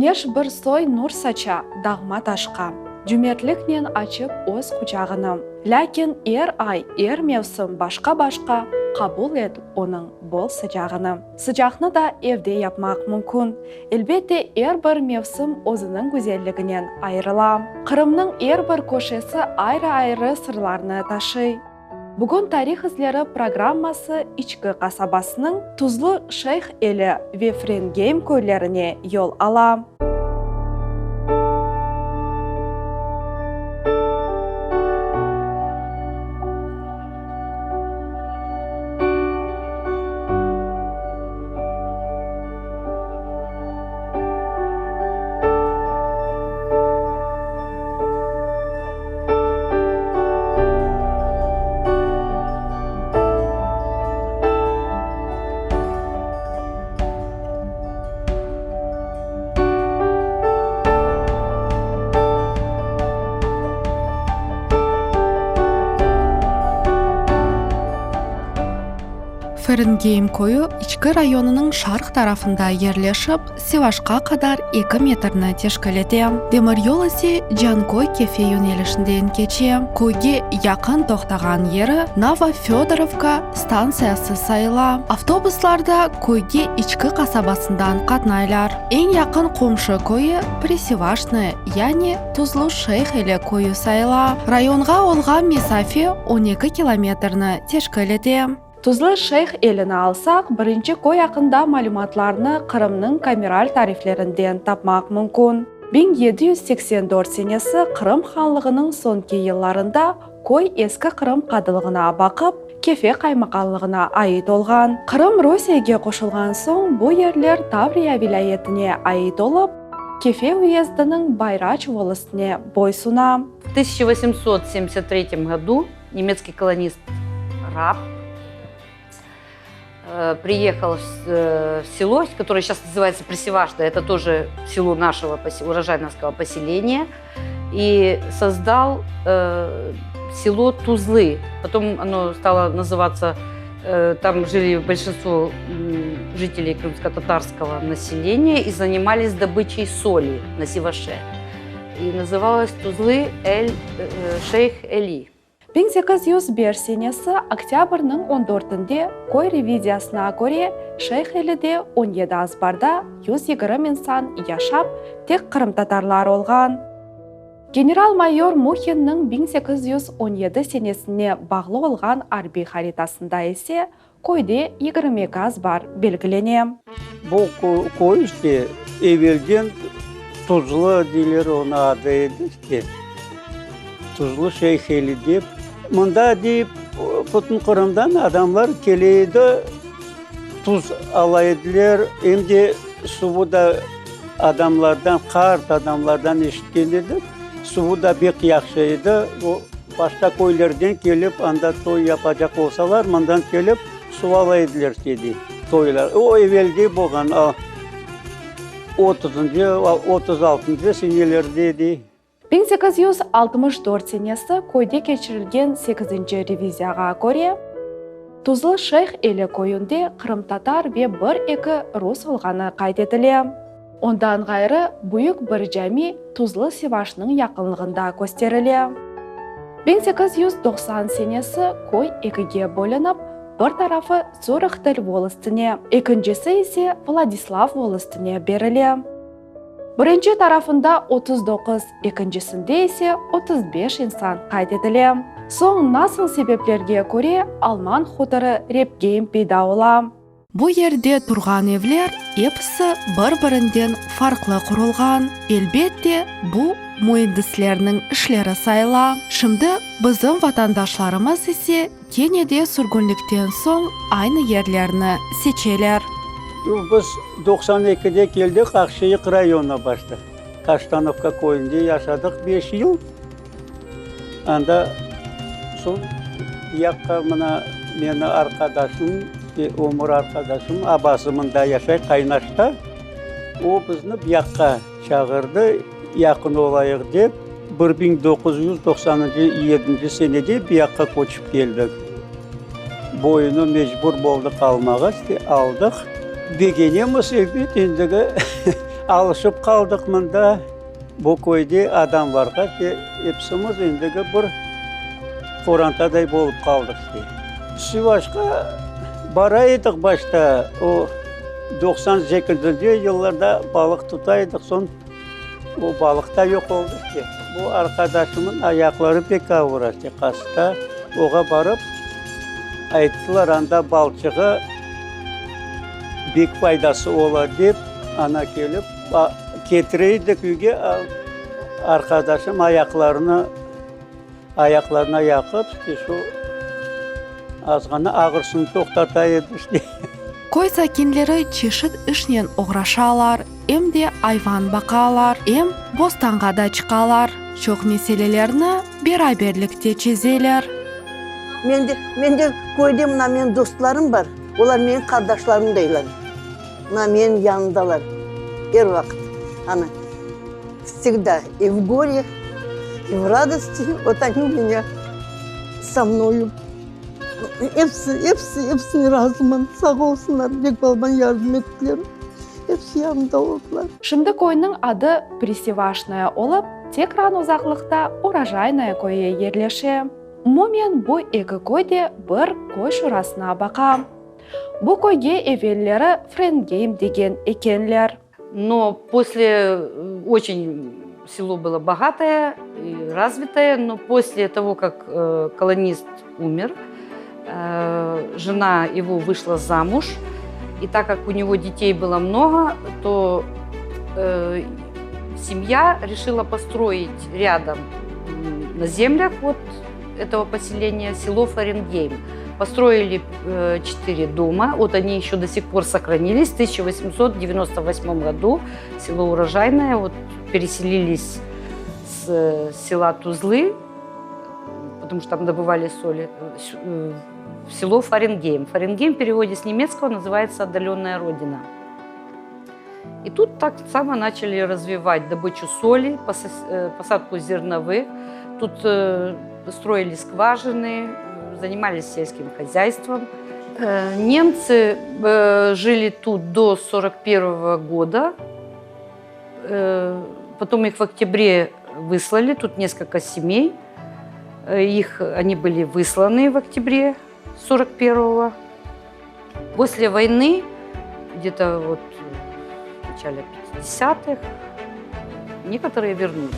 Küneş bir soy nur saça dağma-taşqa, Cümertliknen açıp öz quçağını. Lâkin er ay, er mevsim başqa-başqa, Qabul et onıñ bol sıcağını. Sıcaqnı da evde yapmaq mümkün. Elbette, er bir mevsim özüniñ güzelliginen ayırıla. Qırımnıñ er bir köşesi ayrı-ayrı sırlarnı taşıy. Bugün Tarih izleri programması İçki qasabasınıñ Tuzlu Şeyh Eli ve Frengeym köylerine yol ala. Feringeym köyü İçki rayonınıñ şarq tarafında yerleşip, Sivaşqa qadar eki metrni teşkil ete. Demiryol ise Canköy-Kefe yönelişinden keçe. Köyge yaqın toqtağan yeri Novofödorovka stantsiyası sayıla. Avtobuslar da köyge İçki qasabasından qatnaylar. Eñ yaqın qomşu köyü Prisivaşnoye, yani Tuzlu Şeyh Eli köyü sayıla. Rayonğa olğan mesafe 12 kilometrni teşkil ete. Tuzlu Şeyh Elini alsaq, birinci köy aqqında malümatlarnı Qırımnıñ kameral tariflerinden tapmaq mümkün. 1784 senesi Qırım hanlığınıñ soñki yıllarında köy Eski Qırım qadılığına baqıp, Kefe qaymaqanlığına ait olğan. Qırım Rusiyege qoşulğan soñ bu yerler Tavriya vilâyetine ait olıp, Kefe uyezdiniñ Bayraç volostine boysuna. В tısyaça vosemsot semdesât tretyem godu Nemetskiy kolonist Rapp priehal v selo, kotoroye seyças nazıvayetsâ Prisivajda, eto tože selo našego urojaynovskogo poseleniya, i sozdal selo Tuzlı, potom ono stalo nazıvatsâ, tam jili bolşinstvo jiteley krımskotatarskogo naseleniya i zanimalis dobıçey soli na Sivaşe, i nazıvalos Tuzlı el Şeyh Eli. 1805 senesi oktâbrniñ on dörtünde köy reviziyasına köre Şeyh Elide on yedi azbarda 120 insan yaşap, tek qırımtatarlar olğan. General-mayor Muhinniñ 1817 senesine bağlı olğan arbiy haritasında ise Köyde 22 azbar belgilene. Bu köy işte evelden Tuzlu deyler onı adı edi işte, Tuzlu Şeyh Eli dep. Mında deyip bütün Qırımdan adamlar kele edi, tuz ala ediler, em de suvu da adamlardan, qart adamlardan eşitken edik, suvu da bek yahşı edi. O Başqa köylerden kelip, anda toy yapacaq olsalar, mından kelip suv ala ediler, dedi, toylar. O evelde bolğan, otuzıncı, 36-ncı senelerde edi. 1864 senesi köyde keçirilgen sekizinci reviziyağa köre, Tuzlu Şeyh Eli köyünde qırımtatar ve bir-eki rus olğanı qayd etile. Ondan ğayrı, büyük bir cami Tuzlu Sivaşnıñ yaqınlığında kösterile. 1890 senesi köy ekige bölünip, bir tarafı Sürıhtel volostine, ekincisi ise Vladislav volostine berile. Birinci tarafında 39, ekincisinde ise 35 insan qayd etile. Soñ nasıl sebeplerge köre alman hutorı Repgeym peyda ola. Bu yerde turğan evler episi bir-birinden farqlı qurulğan. Elbette, bu müendislerniñ işleri sayıla. Şimdi bizim vatandaşlarımız ise kene de sürgünlikten soñ aynı yerlerni seçeler. Biz 92-de keldik, Aqşeyıq rayonına başta. Kaştanovka köyünde yaşadıq beş yıl. Anda soñ yaqqa mına meni arqadaşım, ömür arqadaşım abası mında yaşay, Qaynaşta. O bizni bu yaqqa çağırdı, yaqın olayıq dep. 1997 yedinci senede bu yaqqa köçip keldik. Boyunı mecbur boldıq almağa, aldıq. Begenemiz, elbet, endigi. Alışıp qaldıq mında, bu köyde adamlarğa ki, epsimiz endigi bir qorantaday bolıp qaldıq ki. Sivaşqa bara edik başta, o 98-nci yıllarda balıq tuta edik, soñ o balıq da yoq oldı ki. Bu arqadaşımnıñ ayaqları pek ağıra ki, hasta, oğa barıp ayttılar, anda balçığı bek faydası ola dep. Ana kelip, ketire edik üyge, arqadaşım ayaqlarını ayaqlarına yaqıp, işte şu azğana ağırsını toqtata edi, işte. Köy sakinleri çeşit işnen oğraşalar, em de ayvan baqalar, em bostanğa da çıqalar. Çoq meselelerni beraberlikte çezeler. Mende, mende köyde mına menim dostlarım bar, olar menim qardaşlarımdaylar. Mına menim yanımdalar er vaqıt. Ana, vsegda i v gore, i v radosti, vot oni u menya so mnoyu. Episi, episi, episine razıman. Sağ olsunlar, bek balaban yardım ettiler. Episi yanımda oldılar. Şimdi köyniñ adı Prisevaşnoye olıp, tekran uzaqlıqta Urojaynoye köyü yerleşe. Umumen bu eki köy de bir köy şurasına baqa. Bu köyge evelleri Frengeym degen ekenler. Но после очень село было богатое и развитое, но после того, как колонист умер, жена его вышла замуж, и так как у него детей было много, то семья решила построить рядом на землях вот этого поселения село Фаренгейм. Построили четыре дома, вот они еще до сих пор сохранились. В 1898 году село Урожайное, вот переселились с села Тузлы, потому что там добывали соли, в село Фаренгейм. Фаренгейм в переводе с немецкого называется «отдаленная родина». И тут так само начали развивать добычу соли, посадку зерновых. Тут строили скважины, занимались сельским хозяйством. Немцы жили тут до 41 года. Потом их в октябре выслали, тут несколько семей. Их, они были высланы в октябре 41-го. После войны, где-то вот в начале 50-х, некоторые вернулись.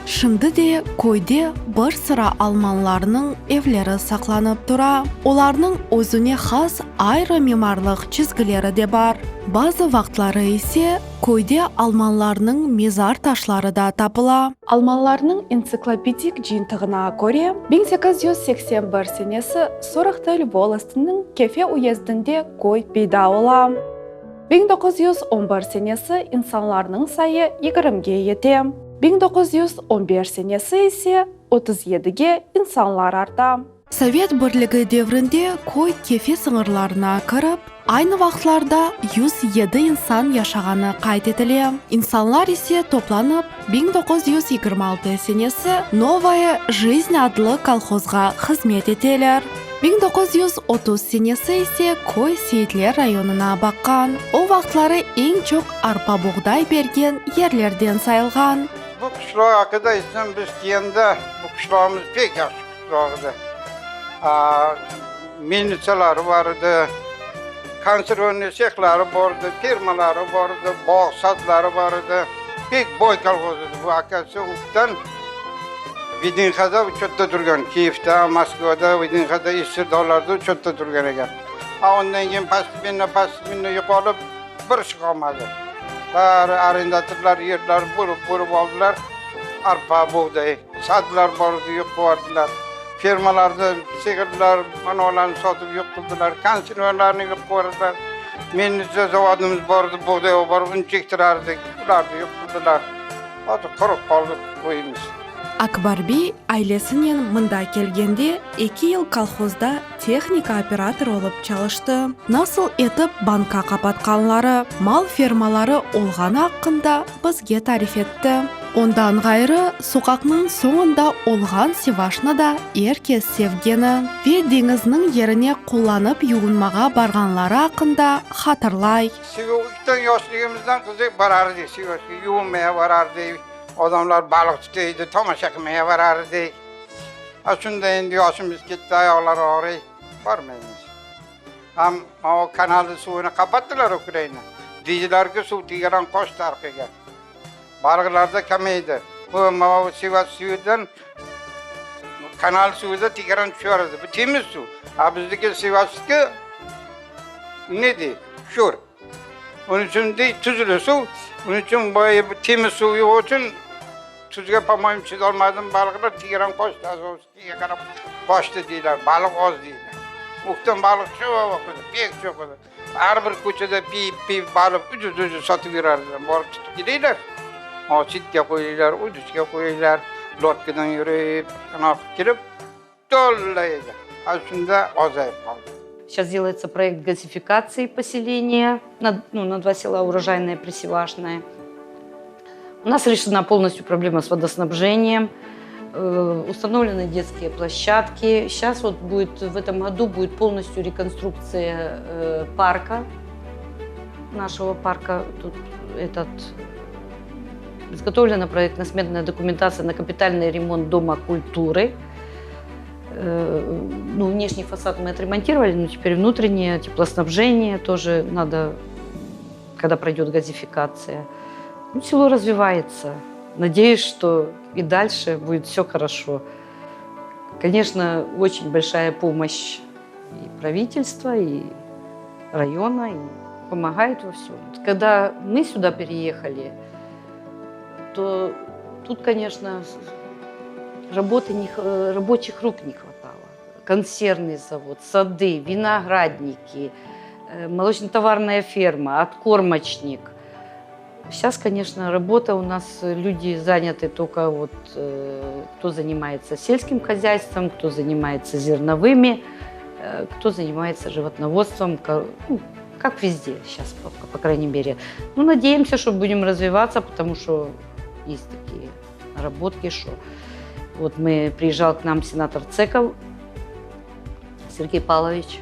Şimdi de köyde bir sıra almanlarnıñ evleri saqlanıp tura. Olarnıñ özüne has ayrı mimarlıq çizgileri de bar. Bazı vaqıtları ise köyde almanlarnıñ mezar taşları da tapıla. Almanlarnıñ entsiklopediq cıyıntığına köre, 1881 senesi Sorıqtıl volostınıñ Kefe uyezdinde köy peyda ola. 1911 senesi insanlarnıñ sayı yigirmige yete. 1915 senesi ise otuz yedige insanlar arta. Sovet Birligi devrinde köy Kefe sıñırlarına kirip, aynı vaqıtlarda 107 insan yaşağanı qayd etile. İnsanlar ise toplanıp, 1926 senesi Novaya jizn adlı kolhozğa hızmet eteler. 1930 senesi ise köy Seyitler rayonına baqqan, o vaqıtları eñ çoq arpa-boğday bergen yerlerden sayılğan. Bu qışlaq aqqında aytsam, biz kelgende bu qışlağımız pek yahşı qışlaq edi. Melnitsaları bar edi, konservnıy tsehları bar edi, fermaları bar edi, bağ sadları bar edi. Pek boy kolhoz edi bu. Akası uçtan VDNHda uçetda turgan, Kiyevda, Moskvada, VDNHda işsir dağlarda uçetda turgan eken. A ondan keyin postepенно, postepенно yo'qolib, bir iş qolmadi. Bari arendatorlar yerler bölip-bölip aldılar. Arpa, buğday, sadlar bar edi, yoq qıvardılar. Fermalarnı sigirler, manalarnı sotıp yoq qıldılar. Konservalarnı yoq qıvardılar. Melnitsa zavodımız bar edi, buğday alıp un çektirerdik, ularnı yoq qıldılar. Hozir qurup qoldı köyimiz. Akbar bey ailesinen mında kelgende eki yıl kolhozda tehnika operatorı olıp çalıştı. Nasıl etip banka qapatqanları, mal fermaları olğanı aqqında bizge tarif etti. Ondan ğayrı, soqaqnıñ soñunda olğan Sivaşnı da er kes sevgeni ve deñizniñ yerine qullanıp yuvunmağa barğanları aqqında hatırlay. Sivaştan yaşlığımızdan qızı barardı Sivaşqa yuvunmaya barardı, adamlar balıq tuta edi, tamaşa qılmaya barardı. A şunda endi yaşımız ketti, ayaqlar ağrıy, barmaymız. Am o kanalnıñ suvını qapattılar Ukraina. Deydiler ki, suv Tegeran qoştı arqaga. Balıqlar da kemeydi. Bu mavı Sivas suyudan kanal suyu da Tegeran tüşer edi. Bu temiz suv. A bizdeki Sivasnıki ne dey? Şor. Onıñ içün dey tuzlu suv. Onıñ içün bu temiz suv yoq içün tuzga, po-moyemu, çizalmadım balıqlar Tegeran qoştı. Azovskiyge qarap qoştı deyler, balıq az deyler. Uhtan balıq çoq edi, pek çoq edi. Er bir köçede piyip-piyip balıq ucuz-ucuz satıp yürerdiler. Barıp tutıp keleyler, sitke qoyaylar, uduçke qoyaylar, lodkadan yürip, aqıp kelip tola edi. A şunda azayıp qaldı. Сейчас делается проект газификации поселения, на, ну, на два села Урожайное и Присевашное. У нас решена полностью проблема с водоснабжением, э, установлены детские площадки. Сейчас вот будет, в этом году будет полностью реконструкция э, парка, нашего парка. Тут этот изготовлена проектно-сметная документация на капитальный ремонт Дома культуры. Э, ну, внешний фасад мы отремонтировали, но теперь внутреннее теплоснабжение тоже надо, когда пройдет газификация. Ну, село развивается. Надеюсь, что и дальше будет все хорошо. Конечно, очень большая помощь и правительства, и района, и помогает во всем. Когда мы сюда переехали, то тут, конечно, работы не, рабочих рук не хватало. Консервный завод, сады, виноградники, э, молочно-товарная ферма, откормочник. Сейчас, конечно, работа у нас, люди заняты только вот, э, кто занимается сельским хозяйством, кто занимается зерновыми, э, кто занимается животноводством, ну, как везде сейчас, по, по крайней мере. Ну, надеемся, что будем развиваться, потому что есть такие наработки, что вот мы приезжал к нам сенатор Цеков Сергей Павлович,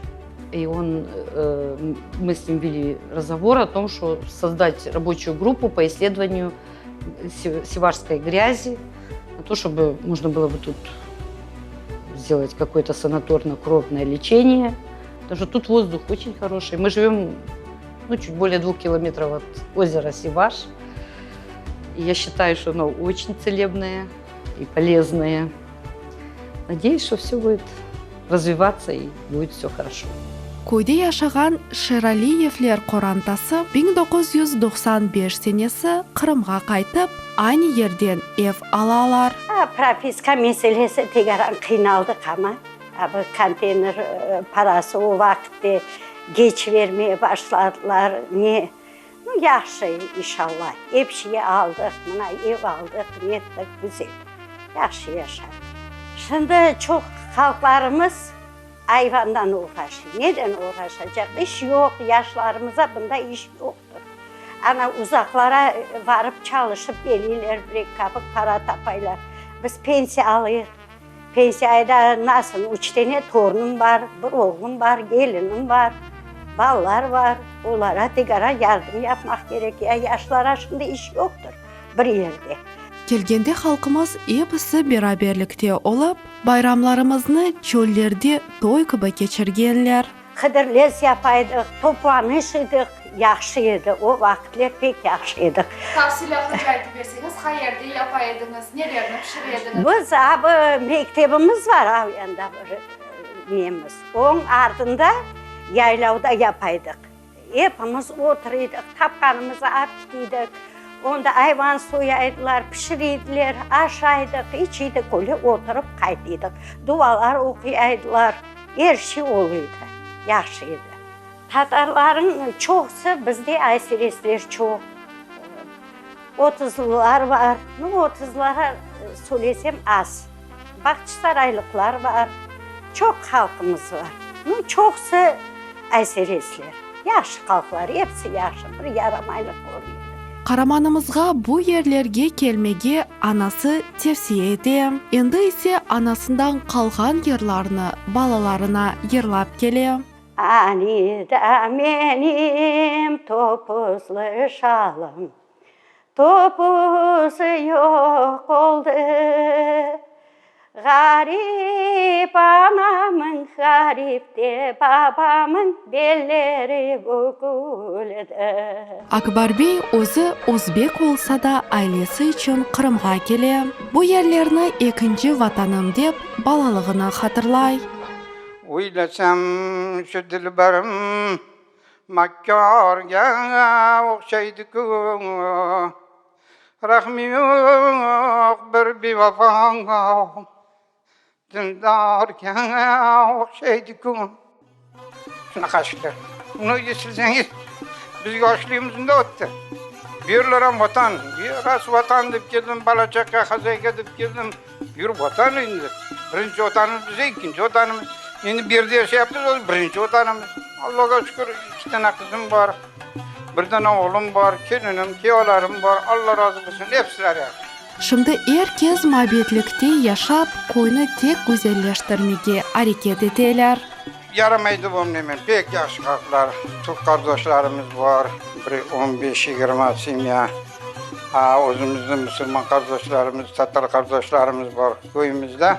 и он, э, мы с ним вели разговор о том, что создать рабочую группу по исследованию севашской грязи, на то, чтобы можно было бы тут сделать какое-то санаторно-курортное лечение. Потому что тут воздух очень хороший. Мы живем ну, чуть более 2 километров от озера Сиваш. И я считаю, что оно очень целебное и полезное. Надеюсь, что все будет развиваться и будет все хорошо. Köyde yaşağan Şeraliyevler qorantası 1995 senesi Qırımğa qaytıp, aynı yerden ev alalar. Propiska meselesi tegeran qıynaldıq amma, bu konteyner parası o vaqıtte geç vermeye başladılar, ne, nu, yahşı, inşallah, ep şey aldıq, mına ev aldıq, nettik, güzel, yahşı yaşadıq. Şimdi çoq halqlarımız ayvandan oğraşıy. Neden oğraşacaq? İş yoq, yaşlarımıza bunda iş yoqtır. Ana, uzaqlara varıp çalışıp keliyler, bir-eki kapik para tapaylar. Biz pensiya alıyıq. Pensiya ayda nasıl? Üç tane torunım bar, bir oğlum bar, kelinim bar, balalar bar. Olara tegara yardım yapmaq kerek. Ya yaşlara şimdi iş yoqtır bir yerde. Kelgende halqımız episi beraberlikte olıp, bayramlarımıznı çöllerde toy kibi keçirgenler. Hıdırlez yapaydıq, toplanış edik, yahşı edi, o vaqıtler pek yahşı edik. Tafsilâtlıca aytıp berseñiz, qayerde yapa ediñiz, nelerni pişire ediñiz? Biz abi mektebimiz var av yanda bir nemiz, onıñ artında yaylavda yapaydıq. Epimiz oturıydıq, tapqanımızı ap kitiydik. Onda ayvan soyaydılar, pişiriydiler, aşaydıq, içiydik, öyle oturıp qaytıydıq. Dualar oquyaydılar, er şey oluydı, yahşı edi. Tatarlarıñ çoqusı bizde ayseresler çoq, otuzlılar bar, nu, otuzlılar söylesem az, Bağçasaraylıqlar bar, çoq halqımız bar. Nu, çoqusı ayseresler. Yahşı halqlar, episi yahşı, bir yaramaylıq körmedik. Qaramanımızğa bu yerlerge kelmege anası tevsiye ete. Endi ise anasından qalğan yırlarnı balalarına yırlap kele. Ani da menim topuzlı şalım, Topuzı yoq oldı. Ğarip anamıñ, ğarip de babamıñ Belleri büküldi. Akbar bey özü özbek olsa da, ailesi içün Qırımğa kele. Bu yerlerni ekinci vatanım dep, balalığını hatırlay. Uylasam şu dilberim makkârga oqşaydı-ku, Rahmi yoq bir bivafa dildarga oqşaydı-ku. Şunaqa işler. Bunı esilseñiz, biz yaşlığımızda ötti. Bu yerler em Vatan, ras Vatan dep keldim, bala-çaqa, hozâyka dep keldim. Bu yer Vatan endi. Birinci Vatanımız bize, ekinci Vatanımız. Endi bu yerde yaşayapmız, o birinci Vatanımız. Allağa şükür, eki dane qızım bar, bir dane oğlum bar, kelinim, kiyevlerim bar. Alla razı bolsun, episileri yahşı. Şimdi er kes mabetlikte yaşap, köyni tek güzelleştirmege areket eteler. Yaramaydı bu men, pek yahşı halqlar, türk qardaşlarımız bar, bir on beş, yigirma semya, özümizniñ musulman qardaşlarımız, tatar qardaşlarımız bar. Köyümizde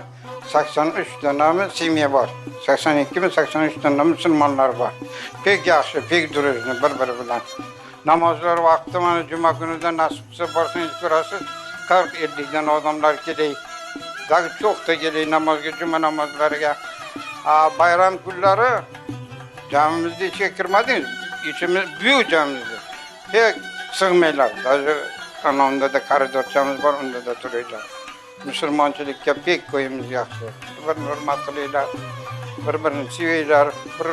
83 danami semya bar, 82 mi, 83 dana musulmanlar bar. Pek yahşı, pek drujno bir-biri bilen. Namazlar vaqtı mana cuma künü de nasip qılsa barsañız köresiz, 40, ellikten adamlar keley. Daa çoq da keley namazga, cuma namazlarıga. A bayram künleri camimizde içke kirmediñiz, içimiz büyük camimizde pek sığmaylar. Daje ana onda da koridorçamız bar, onda da turaylar. Musulmançılıqqa pek köyümiz yahşı. Bir-birini ürmet qılıylar, bir-birini seveyler, bir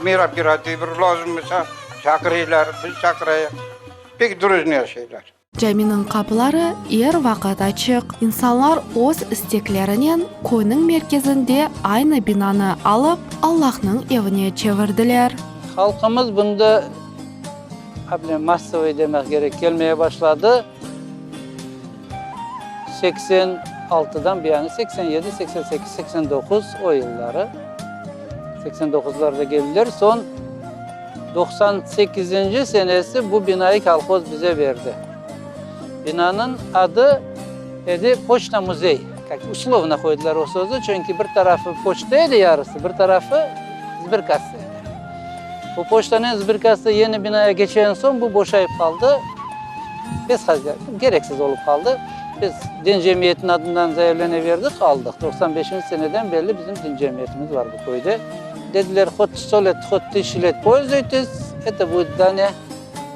meropriyatiye bir lâzım bolsa çaqırıylar, biz çaqırayıq. Pek drujno yaşaylar. Caminiñ qapıları er vaqıt açıq. İnsanlar öz isteklerinen köyniñ merkezinde aynı binanı alıp, Allahnıñ evine çevirdiler. Halqımız bunda, massovıy demek kerek, kelmeye başladı. Seksen altıdan bu yana, 87, 88, 89 o yılları, 89-larda keldiler. Soñ 98-nci senesi bu binayı kolhoz bize berdi. Binanıñ adı edi Poçta-muzey. Kak uslovno qoydılar o sözü, çünki bir tarafı poçta edi yarısı, bir tarafı sberkassa edi. Bu poçtanen sberkassa yeni binaya keçen soñ bu boşayıp qaldı. Bez hazya, kereksiz olıp qaldı. Biz din cemiyetiniñ adından zayavleniye berdik, aldıq. 95-inci seneden berli bizim din cemiyetimiz var bu köyde. Dediler, hot sto let, hot tısячu let polzuytes, eto budet zdaniye,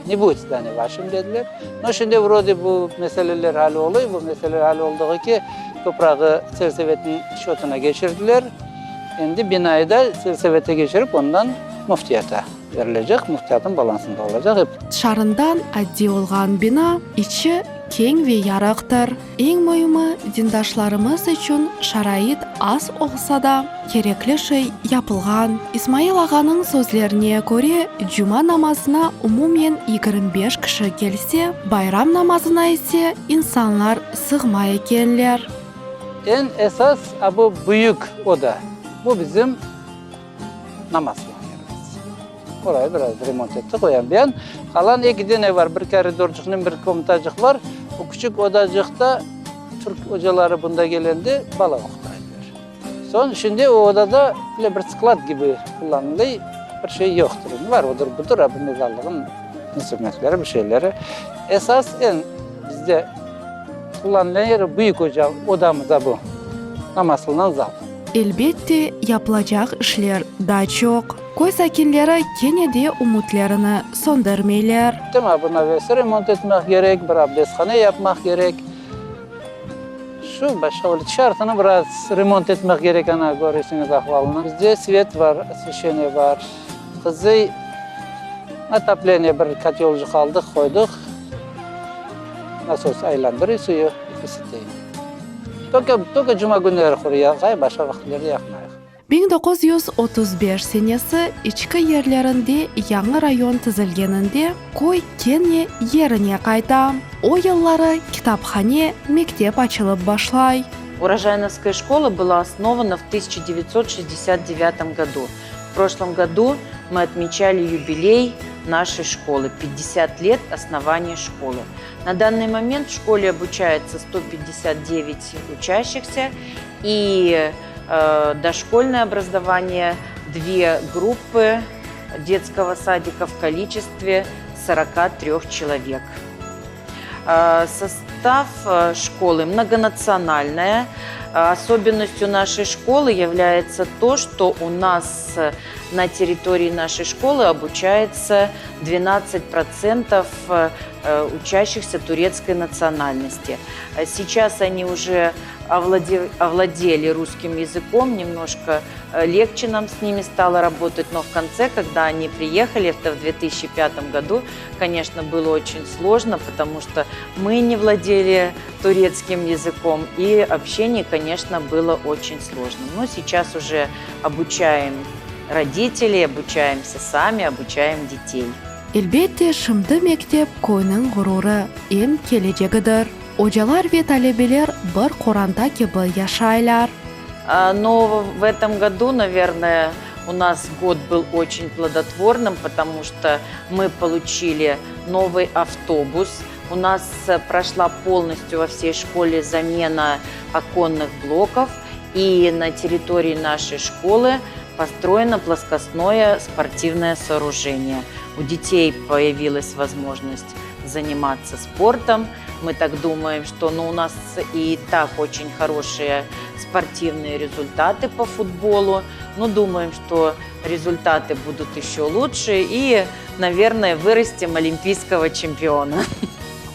ne budet zdaniye vaşim dediler. No, şimdi vrode bu meseleler al oluy, bu meseleler al oldığı ki, toprağı selsovetniñ şotuna keçirdiler. Endi binayı da selsovete keçirip, ondan müftiyata berilecek, müftiyatnıñ balansında olacaq. Tışarından addiy olğan bina, içi keñ ve yarıqtır. Eñ müimi, dindaşlarımız içün şarait az olsa da, kerekli şey yapılğan. İsmail ağanıñ sözlerine köre, cuma namazına umumen 25 kişi kelse, bayram namazına ise insanlar sığmay ekenler. Eñ esas, a bu büyük oda, bu bizim namaz qılğan yerimiz. Orayı biraz remont ettik, o yan bu yan. Qalan eki dene bar, bir koridorcıqnen bir komnatacıq bar. O küçük odacıqta türk ocaları bunda gelende bala oquta ediler. Soñ şimdi o odada bile bir sklad kibi qullanılay, bir şey yoqtır. Bar odır budır, a bu mezarlığın instrumentleri, bir şeyleri. Esas eñ bizde qullanılan yer büyük oca odamız a bu, namaz qılınan zal. Elbette, yapılacaq işler daa çoq. Köy sakinleri kene de ümütlerini söndürmeyler. Tema buna vesi remont etmek kerek, bir abdesthane yapmaq kerek. Şu, başqa öyle tışarısını biraz remont etmek kerek, ana, köresiñiz ahvalını. Bizde svet bar, osveşçeniye bar. Qızıy otopleniye bir kotelcıq aldıq, qoydıq. Nasos aylandırıy suyu, isitey. Tolko, tolko cuma künleri quru yaqay, başqa vaqıtlarda yaqmayıq. 1935 senesi içki yerlerinde yañı rayon tizilgeninde köy kene yerine qayta. O yılları kitaphane, mektep açılıp başlay. Урожайновская школа была основана в 1969 году. В прошлом году мы отмечали юбилей нашей школы, 50 лет основания школы. На данный момент в школе обучается 159 учащихся и э, дошкольное образование, две группы детского садика в количестве 43 человек. Э, состав э, школы многонациональная. Особенностью нашей школы является то, что у нас на территории нашей школы обучается 12% э, учащихся турецкой национальности. Сейчас они уже овладели русским языком, немножко э, легче нам с ними стало работать, но в конце, когда они приехали, это в 2005 году, конечно, было очень сложно, потому что мы не владели турецким языком, и общение, конечно, было очень сложно. Но сейчас уже обучаем родителей, обучаемся сами, обучаем детей. Elbette, şimdi mektep köyniñ ğururı, em kelecegidir. Ocalar ve talebeler bir qoranta kibi yaşaylar. Но в этом году, наверное, у нас год был очень плодотворным, потому что мы получили новый автобус. У нас прошла полностью во всей школе замена оконных блоков. И на территории нашей школы построено плоскостное спортивное сооружение. У детей появилась возможность заниматься спортом. Мы так думаем, что ну, у нас и так очень хорошие спортивные результаты по футболу. Но думаем, что результаты будут еще лучше и, наверное, вырастим олимпийского чемпиона.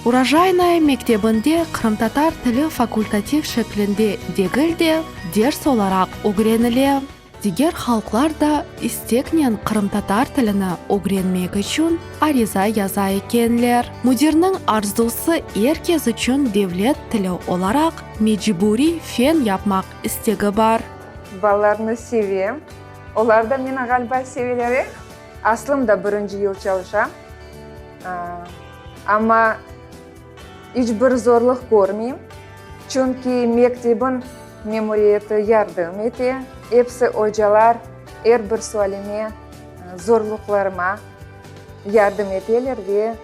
Urojaynoye mektebinde qırımtatar tili fakultativ şeklinde degil de, ders olaraq ögrenile. Diger halqlar da isteknen qırımtatar tilini ögrenmek içün ariza yaza ekenler. Müdirniñ arzusı er kes içün devlet tili olaraq mecburiy fen yapmaq istegi bar. Balalarnı sevem. Olar da meni, ğaliba, seveler, eh? Aslım da birinci yıl çalışam. Amma iç bir zorluq körmeyim, çünki mektebin memuriyeti yardım ete, episi ocalar er bir sualime, zorluqlarıma yardım eteler ve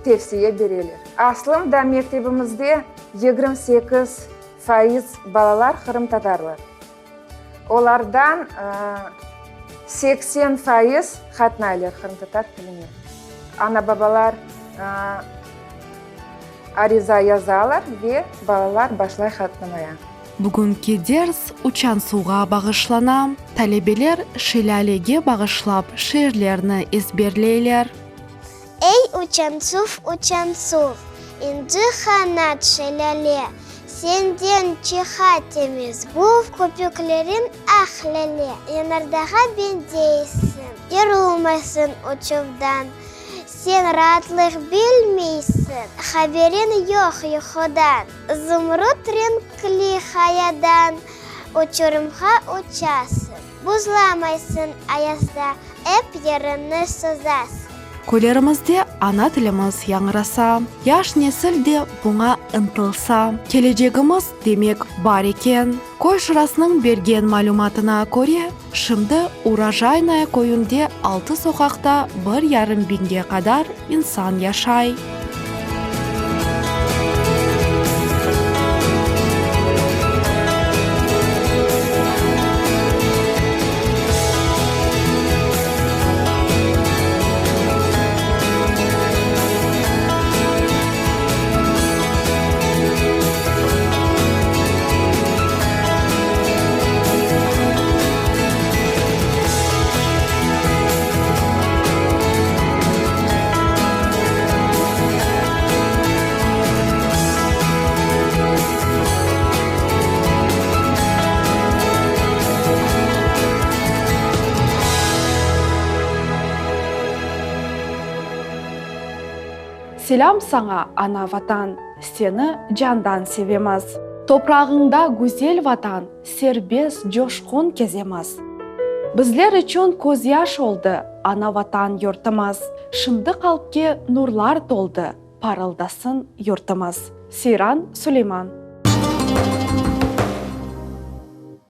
tevsiye bereler. Aslım da mektebimizde 28% balalar qırımtatarlar. Olardan 80% qatnaylar qırımtatar tiline. Ana-babalar ariza yazalar ve balalar başlay qatnamaya. Bugünki ders Uçansuvğa bağışlana. Talebeler Şelâlege bağışlap şiirlerni ezberleyler. Ey, Uçansuv, Uçansuv, inci qanat şelâle, Senden çıqa temiz buv, köpükleriñ aq lâle. Yanardağa beñzeysiñ, yorulmaysıñ uçuvdan, Sen raatlıq bilmeysiñ, haberiñ yoq yuqudan. Zumrut renkli qayadan uçurımğa uçasıñ, Buzlamaysıñ ayazda, ep yeriñni sozasıñ. Köylerimizde ana tilimiz yañğırasa, yaş nesil de buña ıntılsa, kelecegimiz, demek, bar eken. Köy şurasınıñ bergen malümatına köre, şimdi Urojaynoye köyünde altı soqaqta bir yarım biñge qadar insan yaşay. Selâm saña, ana Vatan, seni candan sevemiz. Toprağıñda, güzel Vatan, serbest, coşqun kezemiz. Bizler içün közyaş oldı ana-Vatan yurtımız. Şimdi qalpke nurlar toldı, parıldasın yurtımız. Seyran Suleyman.